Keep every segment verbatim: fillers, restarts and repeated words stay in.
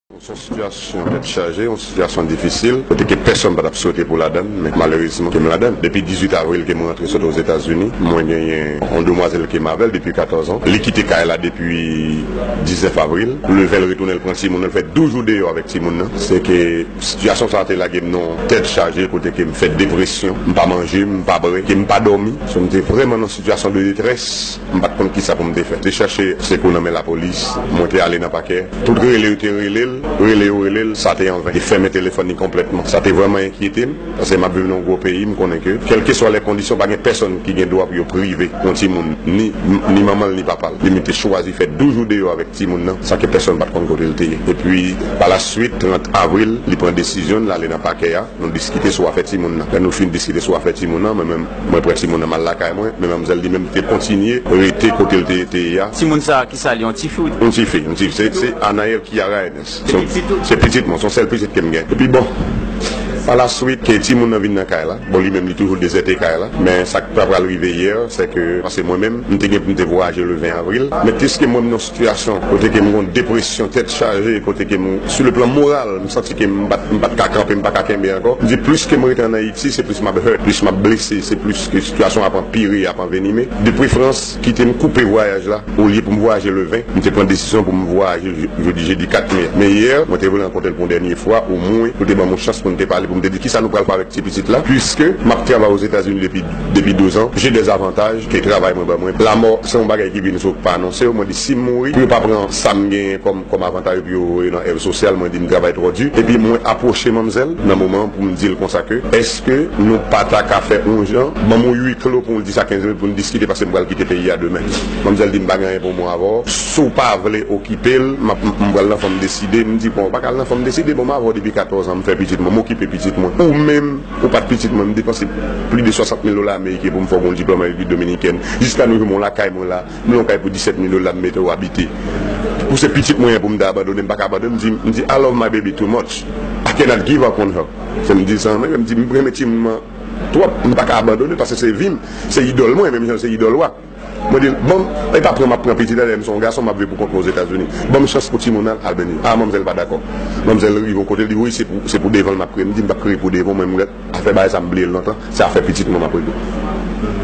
Se yon sitiyasyon tèt chaje, yon sitiyasyon difisil, kote ke pèsonn pa t ap swete pou ladann, men malerezman ke m ladann. Depi dizuit avril ke mwen rantre sot Ozetazini, mwen genyen yon demwazèl ke m avè l depi katòz an. Li kite kay la depi diznèf avril. Le ven l retounen, l pran timoun nan, l fè douz jou deyò avèk timoun nan. Se ke sitiyasyon sa a te lage m nan yon tèt chaje, kote ke m fè depresyon, m pa manje, m pa bwè, ke m pa dòmi. So, m te vrèman nan sitiyasyon de detrès. M pa t konn kisa pou m te fè. Te chache sekou nan men lapolis. Mwen te ale nan pakè. Tout rele yo te rele l, rele yo rele l, sa te anven. Te fèmen telefòn li konplètman. Sa te vrèman enkyete m, paske m ap viv nan yon gwo peyi, m konnen ke, kèlkeswa lè kondisyon, pa gen pèsonn ki gen dwa pou yo prive yon timoun, ni, ni manman l, ni papa l. Li menm te chwazi fè douz jou deyò avèk timoun nan, san ke pèsonn pa t konn kote l te ye. Epi, pa la swit, trant avril, li pran desizyon l, l ale nan pakè a. Nou diskite sou afè timoun nan. Lè nou fin diskite sou afè timoun nan, mwen menm, mwen pran timoun nan, m al lakay mwen, men manmzèl li menm te kontinye rete kote l te, te ye a. Timoun sa a, ki sa l ye, yon tifi ou? Yon tifi, yon tifi. Se, se Anaël Kiara Ernest. Se, se pitit ou? Se pitit mwen, se yon sèl pitit ke m gen. Epi bon, pa la swit, ke timoun nan vin nan kay la. Bon, li menm, li toujou dezète kay la. Men sa k ta pral rive yè, se ke, paske mwen menm, m te gen pou m te vwayaje le ven avril. Men piske mwen, m nan sitiyasyon kote ke m gen depresyon, tèt chaje, kote ke m, sou le plan moral, m santi ke m pa t, m pa t ka kanpe, m pa ka kenbe ankò. M di, plis ke m rete ann Ayiti, se plis m ap hurt, plis m ap blese, se plis ke sitiyasyon ap anpire, ap anvenime. De preferans, kite m koupe vwayaj la, olye pou m vwayaje le ven, m te pran desizyon pou m vwayaje je-, jodi, jedi kat me a. Men yè, mwen te vle rankontre l pou yon dènye fwa, omwen, pou l te ban m yon chans pou n te pale, pou m te di kisa nou pral fè avèk ti pitit la, piske m ap travay Ozetazini depi, depi douz an, j'ai des avantages ke travay mwen ban mwen. Lanmò, se yon bagay ki vin sou pa anonse w, mwen di si m mouri, pou yo pa pran sa m genyen kòm, kòm avantaj pou yo voye nan èv sosyal, mwen di m travay twò di. Epi mwen apwoche manmzèl nan moman an pou m di l konsa ke, èske nou pa ta ka fè yon jan, ban m yon huis clos pou l di sa kenz minit pou n diskite paske m pral kite peyi a demen. Manmzèl di m pa gen anyen pou mwen avè w. Si w pa vle okipe l, m ap, m, m pral nan fanm deside. M di, bon, w pa ka al nan fanm deside, bon, m avè w depi katòz an, m fè pitit mwen, m okipe pitit mwen. Ou menm, ou pa t pitit mwen, m depanse plis de swasant mil dola ameriken pou m fè w gon diplòm an Repiblik Dominikèn. Jiska nou jou, m lakay mwen la, m nan yon kay pou disèt mil dola, m mete w abite. Pou se pitit mwen an pou m ta abandone, m pa ka abandone. M di, m di, I love my baby too much. I cannot give up on her. Se m di sa, mwen, m di, m renmen timoun mwen twòp, m pa ka abandone, paske se vi m, se idòl mwen, menm jan se idòl ou a. Mwen di l, bon, e pa pran m ap pran pitit la, lè m se yon gason, m ap viv pou kont mwen Ozetazini. Ban m chans pou timoun nan al beni. A, manmzèl pa dakò. Manmzèl rive yon kote, l di, wi, se pou, se pou devan l m ap kriye. M di, m p ap kriye pou devan w, mwen, m rèt afè bagay sa, m bliye l lontan. Se afè pitit mwen m ap regle.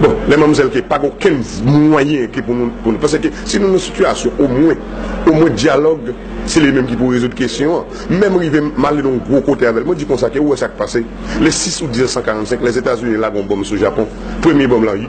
Bon, lè manmzèl ke pa gen okenn mwayen ke pou nou, pou nou, paske si nou nan sitiyasyon, omwen, omwen dyalòg, se li menm ki pou rezoud kesyon an. Menm rive, m ale nan yon gwo kote avè l. Mwen di konsa ke ou wè sa k pase. Le six août mil neuf cent quarante-cinq, Lèzetazini lage yon bòm sou Japon. Premye bòm lan,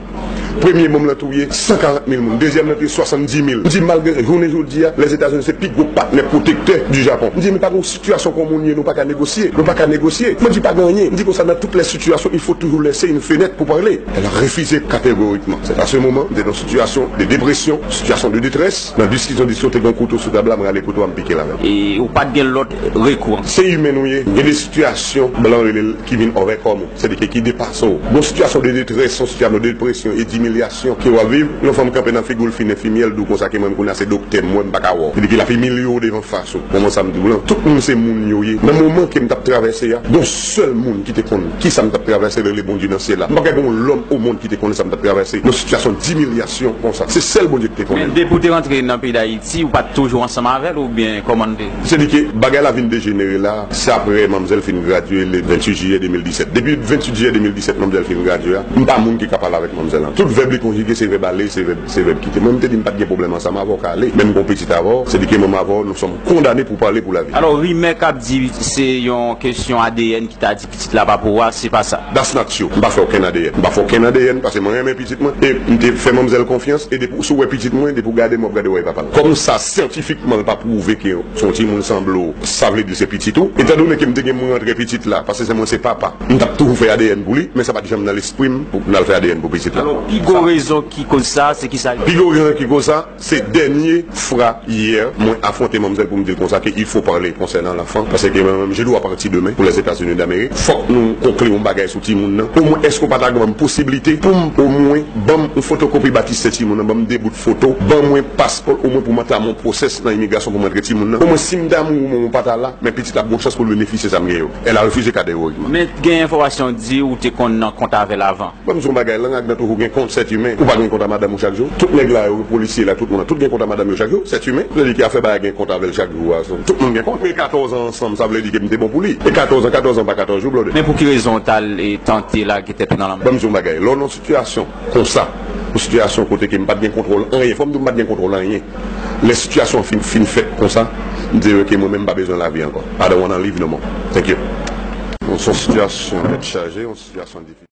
premye bòm lan touye san karant mil moun. Dezyèm lan touye swasanndis mil. M di, malgre jounen jodi a, Lèzetazini se pi gwo patnè pwotektè di Japon. M di, men pa gen yon sitiyasyon kon moun ye, nou pa ka negosye. Nou pa ka negosye. Mwen di, pa gen anyen. M di konsa, dans toutes les situations, il faut toujours laisser une fenêtre pour parler. Elle a refusé catégoriquement. C'est à ce moment, m te nan sitiyasyon de depresyon, sitiyasyon de detrès. Nan diskisyon, diskisyon, te gen yon kouto sou tab la, m rale kouto a, m pike l avè l. E ou pa t gen lòt rekou? Se imen nou ye. Gen de sitiyasyon, blan rele l, ki vin overcome ou. Sètadi ke ki depase w. Gon sitiyasyon de detrès, yon sitiyasyon de depresyon e dimilyasyon ke w ap viv, yon fanm kanpe nan figi w, l fin enfimyè, l di w konsa ke mwen, m konnen se doktè m, mwen, m pa ka wè w. Sètadi ke l ap imilye w devan fas ou. Konprann sa m di w lan? Tout moun se moun yo ye. Nan moman ke m t ap travèse a, gon sèl moun ki te konn kisa m t ap travèse, l rele Bondye nan syèl la. M pa gen yon lòm o mond ki te konnen sa m t ap travèse. Nan sitiyasyon dimilyasyon konsa. Se sèl Bondye ki te konnen. Men depi w te rantre nan peyi Dayiti, ou pa t toujou ansanm avè l oubyen kòman l te? Sètadi ke bagay la vin dejenere la, se apre manmzèl fin gradye le venntuit jiyè de mil disèt. Depi venntuit jiyè de mil disèt, manmzèl fin gradye a, m pa moun ki ka pale avèk manmzèl lan. Tout vèb li konjige, se vèb ale, se vèb, se vèb kite. Mwen, m te di m pa t gen pwoblèm ansanm avè w, ka ale. Men m gon pitit avè w, sètadi ke manm avè w, nous sommes condamnés pour parler pour la vie. Alò, rimè k ap di se yon kesyon A D N ki ta di pitit la pa pou ou a, se pa sa? That's not true. M pa fè okenn A D N. M pa fè okenn A D N paske mwen renmen pitit mwen e m te fè manmzèl konfyans e depi w, si w wè pitit mwen, depi w gade m, w ap gade w wè papa l. Kòm sa syantifikman l pa pwouve ke se yon timoun sanble w, sa vle di se pitit ou. Etandone ke m te gen mwen rantre pitit la, paske se mwen se papa, m t ap toujou fè A D N pou li, men sa pa t janm nan lespri m pou m al fè A D N pou pitit la. Alò, pi gwo rezon ki koz sa, se ki sa? Pi gwo rezon ki koz sa, se dènye fwa yè, mwen afwonte manmzèl pou m di l konsa ke il faut parler concernant l'enfant, paske mwen menm, je dois partir demain pour les États-Unis d'Amérique. Fòk nou konkli yon bagay sou timoun nan. Omwen, èske w pa ta ban m posiblite pou m, omwen, ban m yon fotokopi batistè timoun nan, ban m de bout foto, ban mwen paspò l, omwen pou m antam yon pwosès nan imigrasyon pou m rantre Moun nan. Omwen si m damou ou, ou pa ta la, men pitit la ap gon chans pou l benefisye sa m gen yo. Elle a refusé catégoriquement. Men gen enfòmasyon di ou te konn nan kont avè l avan. Ban m di w yon bagay, lan Agnan toujou gen kont, sèt imen. Ou pa gen kont a madanm ou chak jou. Tout nèg la yo, polisye la, tout moun la, tout gen kont a madanm yo chak jou, sèt imen. Sa vle di ke afè bagay gen kont avè l chak jou a, so, tout moun gen kont. Men katòz an ansanm, sa vle di ke m te bon pou li. E katòz an, katòz an pa katòz jou, blòdè. Men pou ki rezon w t al e tante lage tèt ou nan lanmè? Ban m di w yon bagay, lè w nan yon sitiyasyon konsa, yon sitiyasyon kote ke m pa t gen kontwòl anyen, fò m di w m pa t gen kontwòl anyen. Lè sitiyasyon an fin, fin fèt konsa, m di yo ke mwen menm m pa bezwen lavi ankò. I don't wanna live no more. Thank you. Se yon sitiyasyon tèt chaje, yon sitiyasyon difisil.